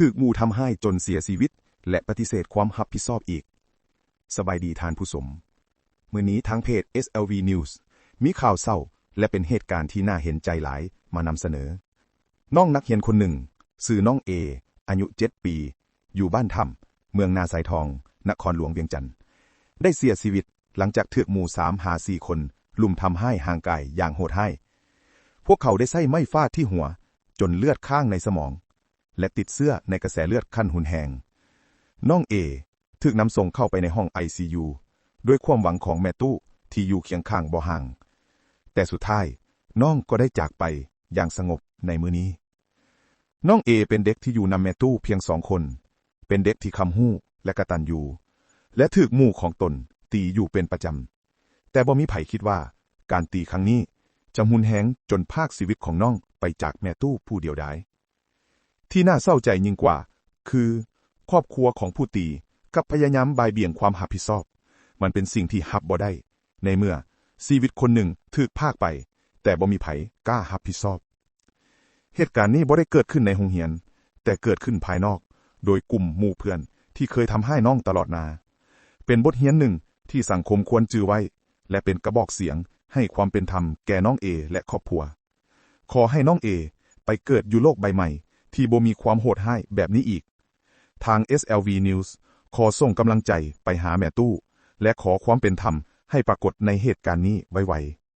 ຖືກໝູ່ທຳຮ້າຍຈົນເສຍຊີວິດ ແລະ ປະຕິເສດຄວາມຮັບຜິດຊອບອີກ. ສະບາຍດີທ່ານຜູ້ຊົມ. ມື້ນີ້ທາງເພຈ ເອສແອລວີ News ມີຂ່າວເສົ້າ ແລະ ເປັນເຫດການທີ່ໜ້າເຫັນໃຈຫຼາຍມານຳສະເໜີ. ນ້ອງນັກຮຽນຄົນໜຶ່ງ ຊື່ນ້ອງເອ ອາຍຸເຈັດປີ ຢູ່ບ້ານຖ້ຳ ເມືອງນາຊາຍທອງ ນະຄອນຫຼວງວຽງຈັນ ໄດ້ເສຍຊີວິດຫຼັງຈາກຖືກໝູ່ສາມຫາສີ່ຄົນ ລຸມທຳຮ້າຍຮ່າງກາຍຢ່າງໂຫດຮ້າຍ. ພວກເຂົາໄດ້ໃຊ້ໄມ້ຟາດທີ່ຫົວຈົນເລືອດຄ້າງໃນສະໝອງ ແລະ ຕິດເຊື້ອໃນກະແສເລືອດຂັ້ນຮຸນແຮງ. ນ້ອງເອ ຖືກນຳສົ່ງເຂົ້າໄປໃນຫ້ອງໄອຊີຢູ ດ້ວຍຄວາມຫວັງຂອງແມ່ຕູ້ທີ່ຢູ່ຄຽງຂ້າງບໍ່ຫ່າງ. ແຕ່ສຸດທ້າຍ ນ້ອງກໍໄດ້ຈາກໄປຢ່າງສະຫງົບໃນມື້ນີ້. ນ້ອງເອ ເປັນເດັກທີ່ຢູ່ນຳແມ່ຕູ້ພຽງສອງຄົນ, ເປັນເດັກທີ່ຄຳຮູ້ ແລະ ກະຕັນຍູ ແລະ ຖືກໝູ່ຂອງຕົນຕີຢູ່ເປັນປະຈຳ. ແຕ່ບໍ່ມີໃຜຄິດວ່າການຕີຄັ້ງນີ້ຈະຮຸນແຮງຈົນພາກຊີວິດຂອງນ້ອງໄປຈາກແມ່ຕູ້ຜູ້ດຽວດາຍ. ທີ່ໜ້າເສົ້າໃຈຍິ່ງກວ່າຄື ຄອບຄົວຂອງຜູ້ຕີກັບພະຍາຍາມບ່າຍບ່ຽງຄວາມຮັບຜິດຊອບ. ມັນເປັນສິ່ງທີ່ຮັບບໍ່ໄດ້ ໃນເມື່ອຊີວິດຄົນໜຶ່ງຖືກພາກໄປ ແຕ່ບໍ່ມີໃຜກ້າຮັບຜິດຊອບ. ເຫດການນີ້ບໍ່ໄດ້ເກີດຂຶ້ນໃນໂຮງຮຽນ, ແຕ່ເກີດຂຶ້ນພາຍນອກ ໂດຍກຸ່ມໝູ່ເພື່ອນທີ່ເຄີຍທຳຮ້າຍນ້ອງຕະຫຼອດມາ. ເປັນບົດຮຽນໜຶ່ງທີ່ສັງຄົມຄວນຈື່ໄວ້ ແລະ ເປັນກະບອກສຽງໃຫ້ຄວາມເປັນທຳແກ່ນ້ອງເອ ແລະ ຄອບຄົວ. ຂໍໃຫ້ນ້ອງເອ ໄປເກີດຢູ່ໂລກໃບໃໝ່ທີ່ບໍ່ມີຄວາມໂຫດຮ້າຍແບບນີ້ອີກ. ທາງ ເອສແອລວີ News ຂໍສົ່ງກຳລັງໃຈໄປຫາແມ່ຕູ້ ແລະ ຂໍຄວາມເປັນທຳໃຫ້ປາກົດໃນເຫດການນີ້ໄວ